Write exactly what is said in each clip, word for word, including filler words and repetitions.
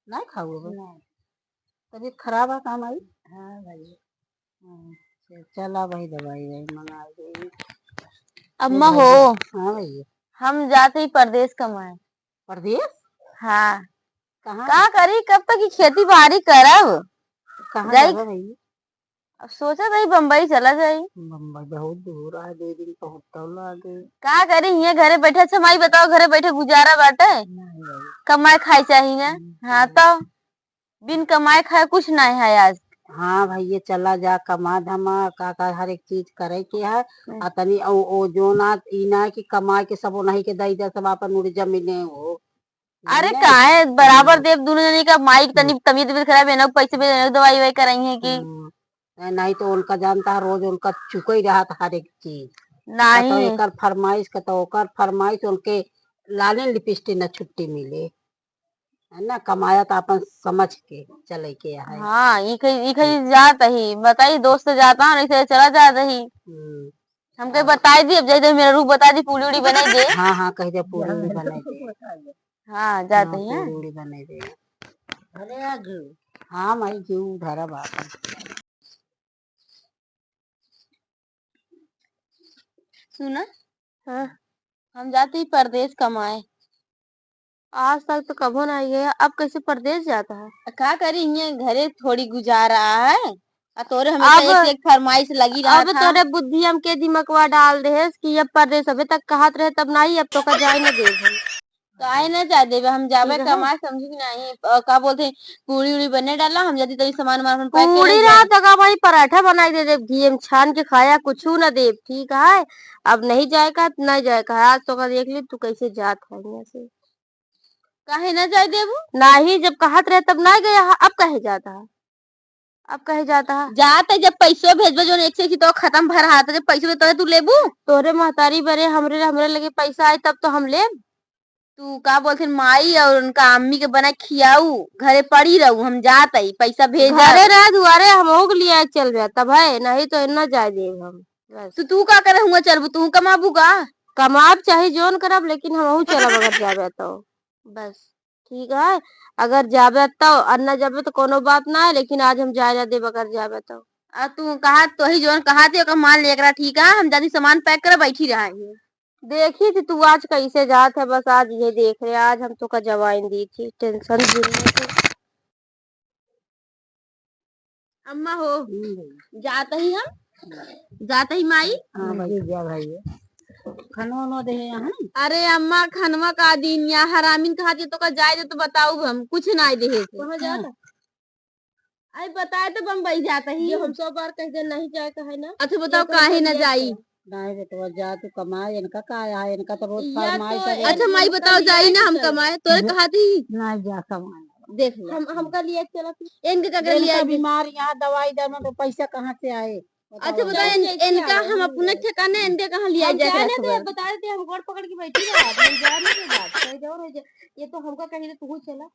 नहीं खाऊ अब? नहीं। तबीयत खराब है का माई? हाँ भाई। अच्छा, चला भाई, दवाई वाई मंगा दे। अम्मा हो, हाँ भैया। हम जाते ही परदेस कमाए। परदेस? हाँ। कहाँ? का करी, कब तक ई खेती बाड़ी करब? कहाँ जाई जाबे भैया? अब सोचत हई बम्बई चला जाई। बम्बई बहुत दूर है, दो दिन पहुँचतौ लागे। का करी, हियाँ घरे बैठे, अच्छा माई बताओ, घरे बैठे गुजारा बाटे? नहीं भाई। कमाए खाए चाही ना। हम्म, हाँ, हम्म। तो बिन कमाए खाए कुछ नहीं है आज। हाँ भैया, चला जा, कमा धमा, का का हर एक चीज करे के है। हम्म। आ तनी ओ, ओ जो ना, ई ना कि कमाए के सब ओनही के दई दे, सब आपन उड़ जमीने हो। अरे नहीं। काहे बराबर हम्म। देब, दुनो जनी का माई के तनी हम्म। तबीयत भी खराब है ना, पैसे भी दवाई वाई कराई है कि। हम्म। ए, नहीं तो उनका जानता है, रोज उनका चुकई रहत हर एक चीज। नहीं। कतौ एकर फरमाइश, कतौ ओकर फरमाइश, उनके लालिन लिपस्टिक न छुट्टी मिले। है ना, कमाया तो अपन समझ के चले के है। हाँ, ई कही, ई कही हम्म। जात ही, बताई दोस्त जाता है, ऐसे चला जात ही। हम्म। हमके हाँ। बताई दी, अब जाई तो मेरा रूप बता दी, पूड़ी उड़ी बनाई दे। हाँ, हाँ, कह दे, पूड़ी उड़ी बनाई दे। हाँ, जात हाँ, ही, हाँ। पूड़ी उड़ी बनाई दे। अरे, आ घी। हाँ, माई, घी धरा बाप। सुना? हाँ। हम जाती परदेस कमाए। आज तक तो कभो ना आई है, अब कैसे परदेस जात है? का करी, इहाँ घरे थोड़ी गुजारा है, आ तोरे हमेशा अब, एक से एक फरमाइश लगी रहत है। तोरे बुद्धि हमके दिमकवा डाल देहेस कि अब परदेस, अबे तक कहत रहे तब नाही, अब तोका जाए न देब हम। काहे ना जाए देबे, हम जाबे ठीक है। कमाए, समझी कि नाही? अ, का बोलते हैं, पूड़ी उड़ी बने डाला, हम जल्दी तनी सामान वामान अपन pack पूड़ी कइले ना जाए। तो का भाई, पराठा बनाई दे देब, घी में छान के खाया, कुछू ना देब, ठीक है? अब नहीं जाए का, नहीं जाए का, आज तोका देख ली तू कैसे जात है यहाँ से। काहे ना जाए देबू? नाही, जब कहत रहे तब ना गया, अब कहे जाता है? अब कहे जाता है? जात है, जब पैसो भेजबे, जोन एक से एक तो खत्म भर हाथ, जब पैसो दे, तोरे तू लेबू? तोरे महतारी बरे, हमरे, हमरे लगे पैसा आए तब तो हम लेब। तू का बोलथिन, माई और उनका अम्मी के बना खियाऊ, घरे पड़ी रहू, हम जात आई, पैसा भेजा। घरे रह दुआरे हमहू के लिए चल जाता भाई, नहीं तो ना जाए देब हम। बस। तो तू का करे हुआ चलबू, तू कमाबू का? कमाब चाहे जोन करब, लेकिन हमहू चलब अगर जाबे तो। बस। ठीक है, अगर जाबे तो, और ना जाबे तो कोनो बात ना है, लेकिन आज हम जाए ना देब अगर जाबे तो। आ तू कहा, तोही जोन कहा थे, ओकर मान ले एकरा, ठीक है, हम जाती सामान pack करे बैठी रहा है। देखी थी तू आज कैसे जात है, बस आज ये देख रहे, आज हम तोका जवाइन दी थी, tension भी नहीं थी। अम्मा हो, हम्म, भैया। जात ही हम, जात ही माई। हाँ, भाई, जा भाई। खाना वाना दे यहाँ। अरे अम्मा, खानवा का दिन या हरामिन कहा जे तोका जाए दे तो बताऊ हम, कुछ ना दे है। कहाँ जाता? आई बताए तो बम्बई जाता ही। ये हम सौ बार कह दे नहीं जाए का है ना। अच्छा बताओ काहे ना जाई? नहीं बेटवा, जा तू कमाए, इनका का है, इनका तो रोज या फरमाइश तो करे। अच्छा माई बताओ, जाई ना हम कमाए, तोरे कहा थी। नहीं जा कमाए। देख ले। हम, हमका लिए चला तू। इनके का लिए इनका बीमार यहाँ दवाई दारू तो पैसा कहाँ से आए? अच्छा बताओ, इनका हम अपने ठिकाने, इनके कहाँ लिया जाए? बता देते, हम गोड़ पकड़ के बैठी रहा, हम जाने के बाद, कह दो रह जा। ये तो हमका कहीं तू चला।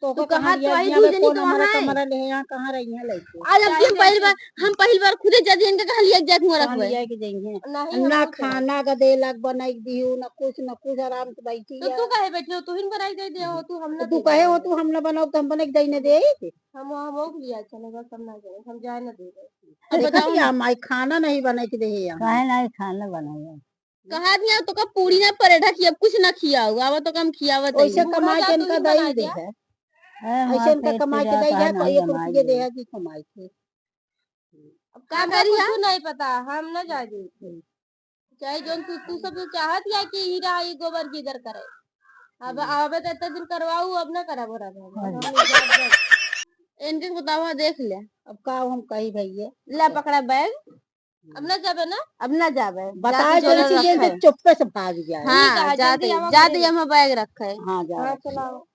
तो तू कहाँ तो आई, दू जनी तो हमारा कमरा ले, यहाँ कहाँ रही है लड़की? आज अब हम पहली बार, हम पहली बार खुदे जदी इनके कहाँ लिया जाए, तुम्हारा कहाँ लिया के जाएंगे? ना खाना का देलक बनाई दिहू, ना कुछ, ना कुछ, आराम से बैठी तो है। तू काहे बैठे हो? तू ही बनाई दे दे हो, तू हम ना तू दे कहे हो, दे। तू हम ना बनाओ तो हम बना के दे ना दे। हम, हम लोग लिया चले, बस हम ना जाए, हम जाए ना दे रहे। अब देखा बताओ कि ना। हम आई खाना नहीं बना के दे हम। काहे नहीं खाना बनाया? कहा दिया तो का पूरी ना पराठा खिया, कुछ ना खियाऊ, आवा तो कम खियावत है। वैसे कमा के इनका दे ही दे है। ऐसे इनका कमाई के दे है, कोई एक रुपये दे है कि कमाई के। अब का करी कुछ नहीं पता, हम ना जाए देते। चाहे जोन तू, तू सब जो चाहत या कि ई रहा, ई गोबर की इधर करे। अब आवे तो इतना दिन करवाऊ, अब ना करा बराबर। इनके बतावा, देख ले। अब का हम कही भैया? ला पकड़ा बैग। अब ना जाबे ना? अब ना जाबे। बताए जाते तो चलो इसीलिए रखे। इनके चुप्पे से भाग जाए। हाँ, ठीक है, जाते, जल्दी आवा जाते घरे। हम बैग रखे। हाँ, जा हाँ, रखे। चलाओ।